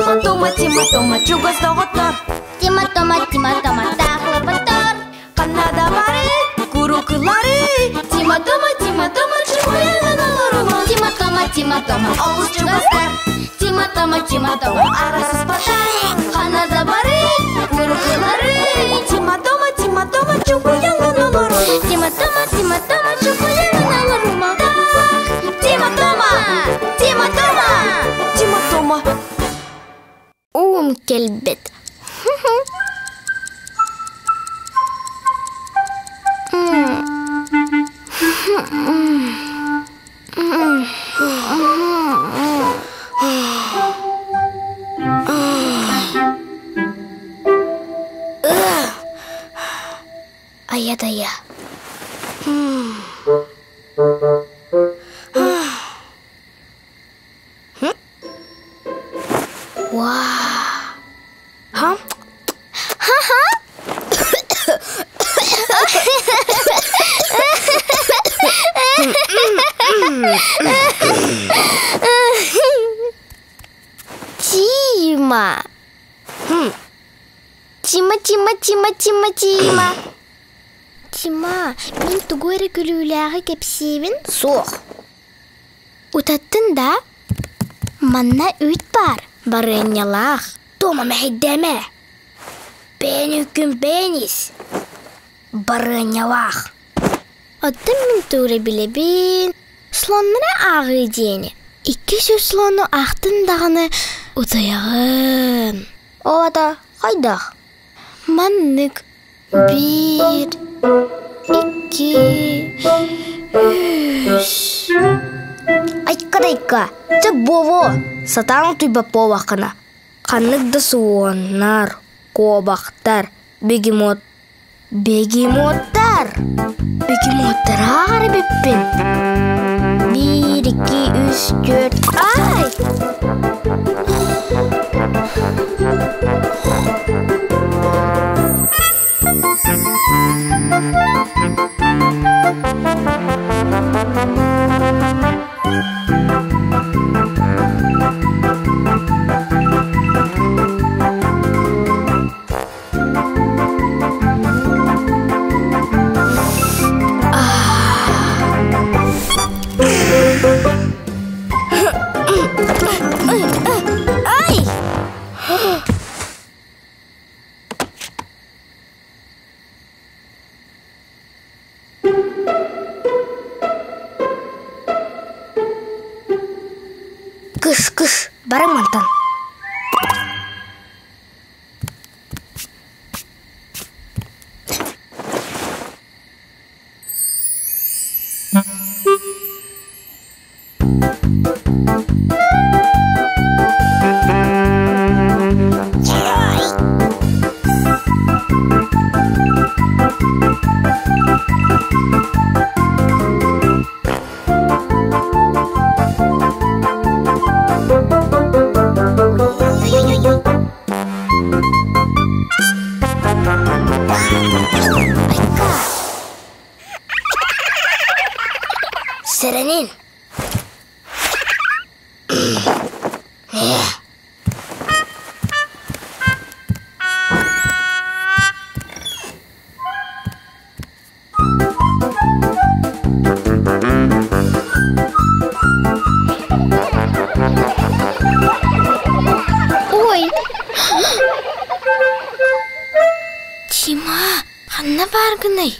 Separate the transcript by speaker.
Speaker 1: Тима, Тома, Тима, Тома, чугас доҕоттор.
Speaker 2: Тима, Тома, Тима, Тома, таахлапаттар.
Speaker 1: Ханна да бары, курукулары. Тима, Тома, Тима, Тома, чугуйанан олорума.
Speaker 2: Тима, Тома, Тима, Тома,
Speaker 1: олус чугастар. Тима, Тома, Тима, Тома, арасыспаттар.
Speaker 2: Ханна да бары, курукулары.
Speaker 1: Тима, Тома, Тима, Тома, чугуйанан олорума.
Speaker 2: Тима, Тома, Тима, Тома, чугуйанан олорума.
Speaker 1: Тима, Тома, Тима, Тома, Тима, Тома.
Speaker 2: Уум кэлбит. Айа-дая. Ха? Ха-ха! Тима! Тима, Тима, Тима, Тима, Тима! Тима, мин тугу эрэ күлүүлээҕи кэпсиибин?
Speaker 3: Суох.
Speaker 2: Утаттын да? Манна үүт баар, барыанньалаах.
Speaker 3: Тома мэһэйдээмэ. Бэйэн үккүн бэйэн ис. Барыанньалаах.
Speaker 2: Оттон мин туура билэбин. Слоннары ааҕыы диэни. 200 слону аахтын даҕаны утуйаҕын.
Speaker 3: Ол ата хайдах?
Speaker 2: Маннык 1, 2, 3.
Speaker 3: Айка-дайка, чэ буолуо, сатаан утуйбат буоллаххына. Ханнык да суоннар, куобахтар, бегемот, бегемоттар, бегемоттар ааҕар эбиппин. 1, 2, 3, 4, ай! Ай! Кыш-кыш, барың мантан. Айка! Сэрэнин!
Speaker 2: Ой! Тима, ханна бааргыный?